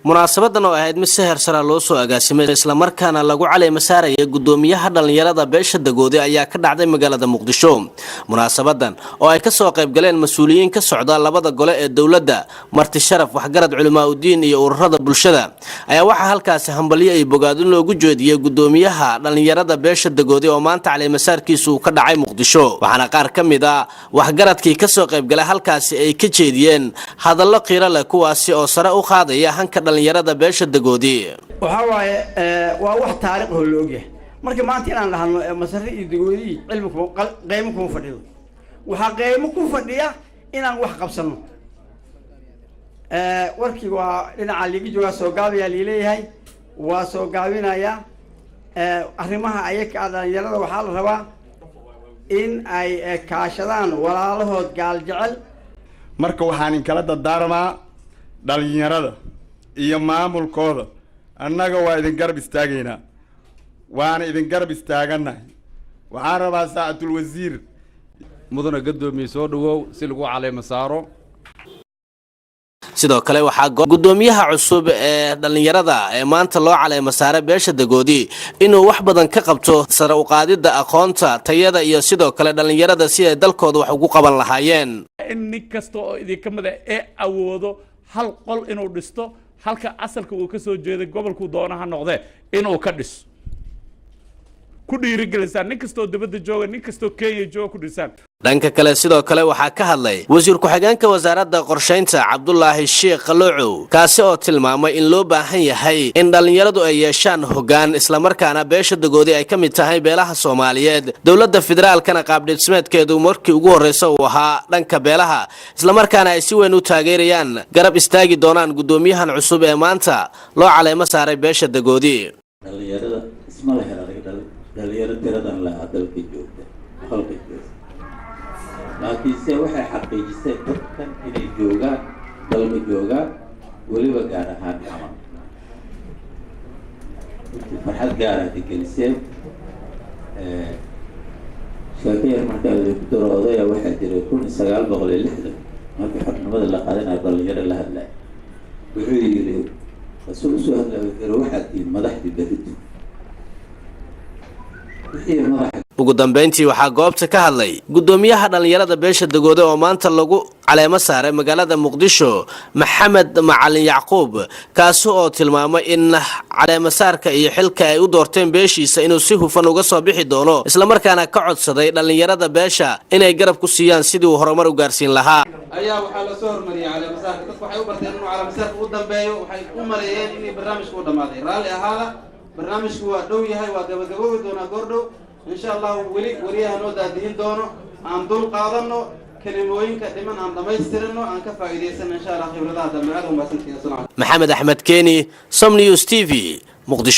Munaasabadan oo ahayd mid si heer sara loo soo agaasimay, islamarkaana lagu caleema saaraya gudoomiyaha dhallinyarada beesha Dagoodi, ayaa ka dhacday magaalada Muqdisho. Munaasabadan oo ay kasoo qayb galeen mas-uuliyiin ka socda labada gole ee dowladda, marti sharaf, waxgarad, culimaa udiin iyo ururada bulshada, ayaa waxaa halkaasi hambalyo iyo bogaadin loogu jeediyey gudoomiyaha dhallinyarada beesha Dagoodi oo maanta caleemasaarkiisu uu ka dhacay Muqdisho. Waxaana qaar ka mid a waxgaradkii kasoo qaybgalay halkaasi ay ka jeediyeen hadallo qiiro leh, kuwaasi oo sare u qaadaya hanka dhallinyarada beesha Dagoodi. Waxaa waaye, waa wax taariikh oo la ogyahay. Marka maanta inaan dhahno Masare iyo Dagoodihii cilmi kuma qiimo kuma fadhido. Waxaa qiimo ku fadhiya inaan wax qabsano. Warkii waa dhinaca liiga joogaa, soo gaabayaa liileeyahay, waa soo gaabinayaa. Arrimaha ayaka ah, dhalinyarada waxaa la rabaa in ay kaashadaan walaalahood Gaal Jecel. Marka waxaan inkala dardaarmaa dhalinyarada iyo maamulkooda, annaga waa idin garab istaagaynaa, waana idin garab istaaganahay. Waxaan rabaa saacatul wasiir. Mudana gadoomiye, soo dhawow si lagu caleemo saaro. Sidoo kale waxaa gudoomiyaha cusub ee dhallinyarada ee maanta loo caleemo saaray beesha Dagoodi inuu wax badan ka qabto sare uqaadida aqoonta, tayada iyo sidoo kale dhallinyarada si ay dalkooda wax ugu qaban lahaayeen. In nin kasta oo idinka mid a ee awoodo hal qol inuu dhisto halka asalka uu ka soo jeeday, gobolkuu doono ha noqdee, inuu ka dhiso, ku dhiirigelisaan nin kastoo dibadda jooga, nin kastoo Kenya jooga, ku dhisaan. Dhanka kale, sidoo kale waxaa ka hadlay wasiir ku-xigeenka wasaaradda qorshaynta, Cabdulaahi Sheekh Qaloocow, kaasi oo tilmaamay in loo baahan yahay in dhallinyaradu ay yeeshaan hoggaan, islamarkaana beesha Dagoodi ay ka mid tahay beelaha Soomaaliyeed, dowladda federaalkana qaabdhismeedkeedu markii ugu horreysa uu ahaa dhanka beelaha, islamarkaana ay si weyn u taageerayaan, garab istaagi doonaan guddoomiyahan cusub ee maanta loo caleemo saaray beesha Dagoodi. Dhalinyarada isma lahen adiga, dhalinyaro tiradan la dalka joogta, halka joogta, laakiinse waxay xaqiijisay dadkan inay joogaan, dalka joogaan, weliba gaar ahaan Xamar. Runtii farxad gaaraad geliseen. Sheeko yar markaa idinku daro, odaya waxaa jiray 1960 markii xornimada la qaadanayo dhalinyaro la hadlaya. Wuxuu yidhi, asuu usoo hadlaya, wuxuu yidhi: "Waxaad tihiin madaxdii berrito." Wixii madaxa. Ugu dambeyntii waxaa goobta ka hadlay guddoomiyaha dhallinyarada beesha Dagoode oo maanta lagu caleemo saaray magaalada Muqdisho, Maxamed Macalin Yacquub, kaasi oo tilmaamay in caleemasaarka iyo xilka ay u doorteen beeshiisa inuu si hufan uga soo bixi doono, islamarkaana ka codsaday dhallinyarada beesha inay garab ku siiyaan sidii uu horumar u gaarsiin lahaa. Ayaa waxaa lasoo hormariyay caleemasaarka. Dadku waxay u barteen inuu caleemasaarka u dambeeyo, waxay u maleeyeen inay barnaamijku u dhammaaday. Raalli ahaada, barnaamijku waa dhow yahay, waa gabagaboobi doonaa goordhow, insha Allahu. Weli wariyaha noo daadihin doono. Aan dul qaadano kelimooyinka dhiman, aan dhammaystirino, aan ka faa'iidaysano, insha Allah, khibradaha dambe. Aad umahadsantihin. Asalamu. Maxamed Axmed Keni, Som News TV, Muqdisho.